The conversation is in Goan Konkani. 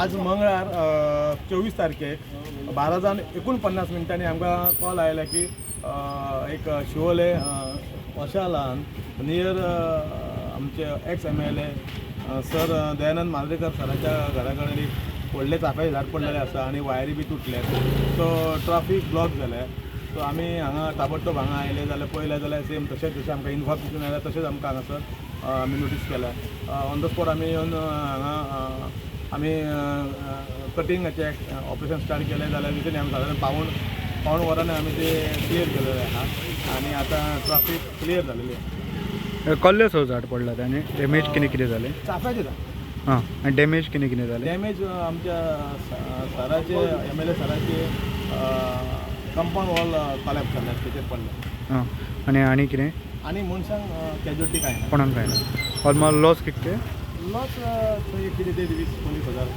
आज मंगळार 24 तारखेक 12 जावन 49 मिनटांनी आमकां कॉल आयला की एक शिवोले वशालान नियर आमचे ex MLA sir Dayanand Mandrekar सराच्या घरा कडेन एक व्हडलें चाफ्याचें झाड पडलेलें आसा आनी वायरी बी तुटल्यात, सो ट्राफीक ब्लॉक जालें. सो आमी हांगा ताबडतोब हांगा आयले जाल्यार पळयलें जाल्यार सेम तशेंच, जशें आमकां इन्फॉर्मेशन आयलें तशेंच आमकां हांगासर आमी नोटीस केलें. ऑन the spot आमी येवन हांगा आमी कटिंगाचें ऑपरेशन स्टार्ट केलें जाल्यार विथीन आमी सादारण पावूण पावण वरांनी आमी ते क्लियर केलेलें आहा आनी आतां ट्राफीक क्लियर जालेली आहा. कसलें सो झाड पडला आनी डॅमेज कितें कितें जालें? चाफ्याचें झाड. आं, आनी डॅमेज कितें कितें जालें? डॅमेज आमच्या सराचे, एमएलए सराचे कंपाऊंड वॉल कॉलॅप्स जालें, तेचेर पडलें. आं, आनी आनी कितें? आनी मनशांक कॅज्युअलिटी कांय ना. कोणाक कांय ना. ऑलमोस्ट लॉस कितके? लॉस थंय कितें ते 20-25 हजार.